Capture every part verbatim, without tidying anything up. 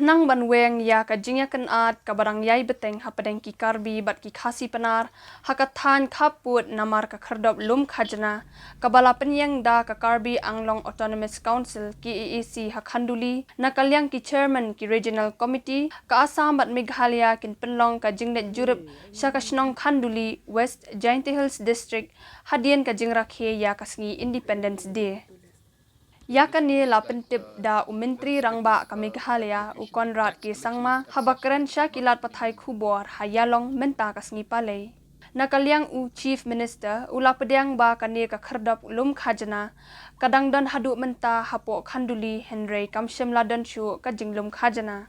Nang ban weng ïa ka jingïakynad kaba dang ïai bteng hapdeng ki Karbi bad ki Khasi Pnar ha ka thaiñ khappud namar ka khyrdop lum khajna kaba la pynïeng da ka Karbi Anglong Autonomous Council, K A A C, ha Khanduli, na ka liang ki chairman ki regional committee ka Assam bad Meghalaya kin pynlong ka jingleit jurip sha ka shnong Khanduli, West Jaintia Hills District, hadien ka jingrakhe ïa ka sngi Independence Day. Ïa kane la pyntip da u Myntri Rangbah ka Meghalaya, u Conrad K Sangma, haba kren sha ki lad pathai khubor ha Ïalong mynta ka sngi Palei. Na ka liang u Chief Minister u la pdiang ba kane ka khyrdop lum khajna ka dang don haduh mynta hapoh Khanduli, hynrei kam shym la don shuh ka jinglum khajna.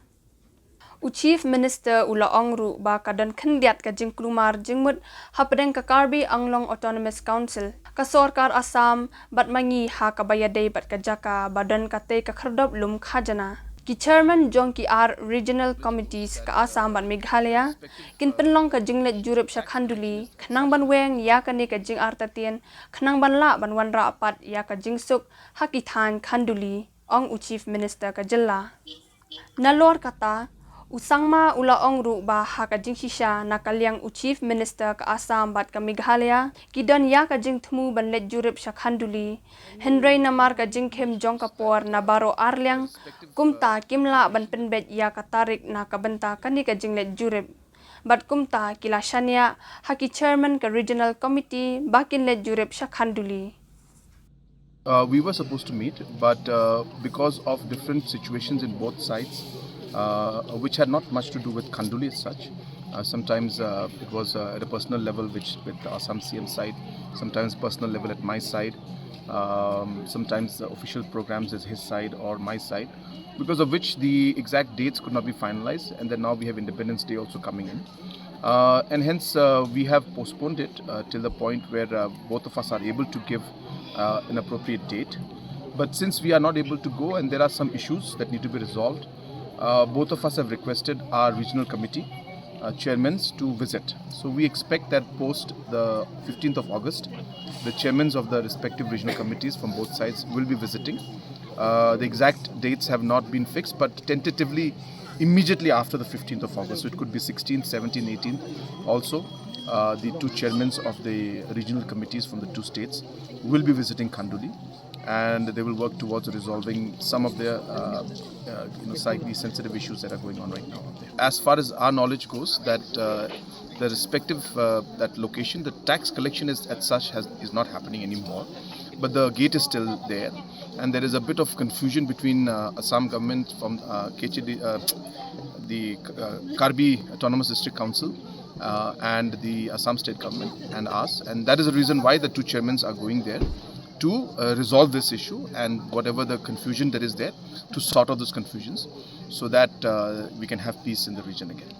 U Chief Minister u la ong ruh ba ka don khyndiat ka jingkulmar jingmut hapdeng ka Karbi Anglong Autonomous Council, ka sorkar Assam bad ma ngi ha kaba ïadei bad ka jaka ba don katei ka khyrdop lum khajna. Ki chairman jong ki ar regional committees ka Assam bad Meghalaya kin pynlong ka jingleit jurip sha Khanduli khnang ban weng ïa kane ka jingartatien khnang ban lah ban wanrah pat ïa ka jingsuk ha ki thaiñ Khanduli, ong u Chief Minister ka jylla. Nalor kata, u Sangma u la ong ruh ba ha ka jingshisha na ka liang u Chief Minister ka Assam bad ka Meghalaya ki don ïa ka jingthmu ban leit jurip sha Khanduli, hynrei namar ka jingkhim jong ka por na baroh arliang, kumta kim lah ban pynbeit ïa ka tarik na ka bynta kane ka jingleit jurip. Bad kumta ki la shaniah ha ki chairman ka regional committee ba kin leit jurip sha Khanduli. Uh, we were supposed to meet, but uh, because of different situations in both sides, uh, which had not much to do with Khanduli as such, uh, sometimes uh, it was uh, at a personal level, which with the Assam C M side, sometimes personal level at my side, um, sometimes the official programs is his side or my side, because of which the exact dates could not be finalized, and then now we have Independence Day also coming in. Uh, and hence, uh, we have postponed it uh, till the point where uh, both of us are able to give uh, an appropriate date. But since we are not able to go and there are some issues that need to be resolved, uh, both of us have requested our regional committee uh, chairmen to visit. So we expect that post the fifteenth of August, the chairmen of the respective regional committees from both sides will be visiting. Uh, the exact dates have not been fixed, but tentatively immediately after the fifteenth of August. So it could be sixteenth, seventeenth, eighteenth also. Uh, the two chairmen of the regional committees from the two states will be visiting Khanduli, and they will work towards resolving some of the uh, uh, you know, slightly sensitive issues that are going on right now. As far as our knowledge goes, that uh, the respective uh, that location, the tax collection is as such has, is not happening anymore, but the gate is still there, and there is a bit of confusion between uh, Assam government from uh, K H A D, uh, the uh, Karbi Autonomous District Council uh, and the Assam state government and us, and that is the reason why the two chairmen are going there to uh, resolve this issue and whatever the confusion that is there, to sort out those confusions so that uh, we can have peace in the region again.